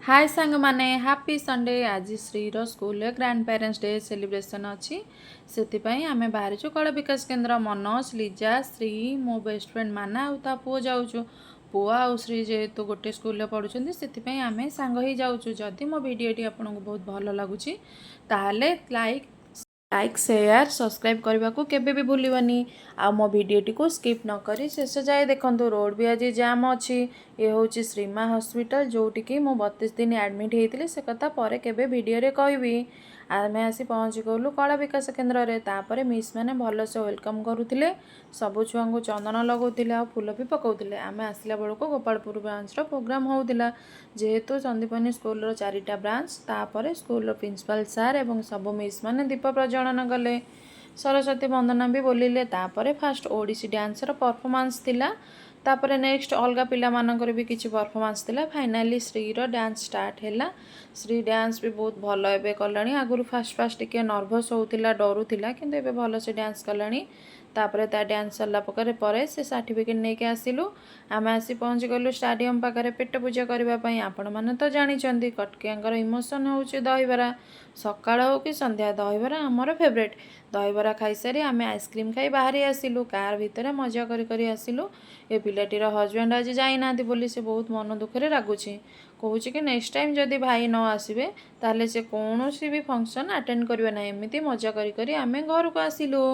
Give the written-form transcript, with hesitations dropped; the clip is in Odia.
ହାଏ ସାଙ୍ଗମାନେ, ହାପି ସଣ୍ଡେ। ଆଜି ଶ୍ରୀର ସ୍କୁଲରେ ଗ୍ରାଣ୍ଡ ପ୍ୟାରେଣ୍ଟସ୍ ଡେ ସେଲିବ୍ରେସନ୍ ଅଛି। ସେଥିପାଇଁ ଆମେ ବାହାରିଛୁ କଳା ବିକାଶ କେନ୍ଦ୍ର। ମନୋଜ, ଲିଜା, ଶ୍ରୀ, ମୋ ବେଷ୍ଟ ଫ୍ରେଣ୍ଡ ମାନା ଆଉ ତା ପୁଅ ଯାଉଛୁ। ପୁଅ ଆଉ ଶ୍ରୀ ଯେହେତୁ ଗୋଟେ ସ୍କୁଲରେ ପଢ଼ୁଛନ୍ତି, ସେଥିପାଇଁ ଆମେ ସାଙ୍ଗ ହେଇ ଯାଉଛୁ। ଯଦି ମୋ ଭିଡ଼ିଓଟି ଆପଣଙ୍କୁ ବହୁତ ଭଲ ଲାଗୁଛି, ତାହେଲେ ଲାଇକ୍ ଲାଇକ୍ ସେୟାର, ସବସ୍କ୍ରାଇବ୍ କରିବାକୁ କେବେ ବି ଭୁଲିବନି। ଆଉ ମୋ ଭିଡ଼ିଓଟିକୁ ସ୍କିପ୍ ନ କରି ଶେଷ ଯାଏ ଦେଖନ୍ତୁ। ରୋଡ଼ ବି ଆଜି ଜାମ୍ ଅଛି। ଏ ହେଉଛି ଶ୍ରୀମା ହସ୍ପିଟାଲ, ଯେଉଁଠିକି ମୁଁ 32 ଦିନ ଆଡ଼ମିଟ୍ ହେଇଥିଲି। ସେ କଥା ପରେ କେବେ ଭିଡ଼ିଓରେ କହିବି। ଆମେ ଆସି ପହଞ୍ଚି ଗଲୁ କଳା ବିକାଶ କେନ୍ଦ୍ରରେ। ତାପରେ ମିସ୍ ମାନେ ଭଲସେ welcome କରୁଥିଲେ, ସବୁ ଛୁଆଙ୍କୁ ଚନ୍ଦନ ଲଗାଉଥିଲେ ଆଉ ଫୁଲ ବି ପକାଉଥିଲେ। ଆମେ ଆସିଲା ବେଳକୁ ଗୋପାଳପୁର ବ୍ରାଞ୍ଚର ପ୍ରୋଗ୍ରାମ୍ ହେଉଥିଲା, ଯେହେତୁ ସନ୍ଦୀପନୀ ସ୍କୁଲର ଚାରିଟା ବ୍ରାଞ୍ଚ। ତାପରେ ସ୍କୁଲର ପ୍ରିନ୍ସିପାଲ୍ ସାର୍ ଏବଂ ସବୁ ମିସ୍ ମାନେ ଦୀପ ପ୍ରଜ୍ୱଳନ କଲେ, ସରସ୍ୱତୀ ବନ୍ଦନା ବି ବୋଲିଲେ। ତାପରେ ଫାଷ୍ଟ ଓଡ଼ିଶୀ ଡ୍ୟାନ୍ସର ପରଫର୍ମାନ୍ସ ଥିଲା। ତାପରେ ନେକ୍ସଟ ଅଲଗା ପିଲାମାନଙ୍କର ବି କିଛି ପରଫର୍ମାନ୍ସ ଥିଲା। ଫାଇନାଲି ଶ୍ରୀର ଡ୍ୟାନ୍ସ ଷ୍ଟାର୍ଟ ହେଲା। ଶ୍ରୀ ଡ୍ୟାନ୍ସ ବି ବହୁତ ଭଲ ଏବେ କଲାଣି। ଆଗରୁ ଫାଷ୍ଟ ଫାଷ୍ଟ ଟିକେ ନର୍ଭସ୍ ହେଉଥିଲା, ଡରୁଥିଲା, କିନ୍ତୁ ଏବେ ଭଲସେ ଡ୍ୟାନ୍ସ କଲାଣି। ତାପରେ ତା ଡ୍ୟାନ୍ସ ସରିଲା ପରେ ସେ ସାର୍ଟିଫିକେଟ୍ ନେଇକି ଆସିଲୁ। ଆମେ ଆସି ପହଞ୍ଚିଗଲୁ ଷ୍ଟାଡ଼ିୟମ୍ ପାଖରେ ପେଟ ପୂଜା କରିବା ପାଇଁ। ଆପଣମାନେ ତ ଜାଣିଛନ୍ତି, କଟକିଆଙ୍କର ଇମୋସନ୍ ହେଉଛି ଦହିବରା। ସକାଳ ହେଉ କି ସନ୍ଧ୍ୟା, ଦହିବରା ଆମର ଫେଭରେଟ୍। ଦହିବରା ଖାଇସାରି ଆମେ ଆଇସ୍କ୍ରିମ୍ ଖାଇ ବାହାରି ଆସିଲୁ। କାର୍ ଭିତରେ ମଜା କରି କରି ଆସିଲୁ। ଏ ପିଲାଟିର ହଜବେଣ୍ଡ ଆଜି ଯାଇନାହାନ୍ତି ବୋଲି ସେ ବହୁତ ମନ ଦୁଃଖରେ ରାଗୁଛି। କହୁଛି କି ନେକ୍ସଟ ଟାଇମ୍ ଯଦି ଭାଇ ନ ଆସିବେ, ତାହେଲେ ସେ କୌଣସି ବି ଫଙ୍କସନ୍ ଆଟେଣ୍ଡ କରିବେ ନାହିଁ। ଏମିତି ମଜା କରି କରି ଆମେ ଘରକୁ ଆସିଲୁ।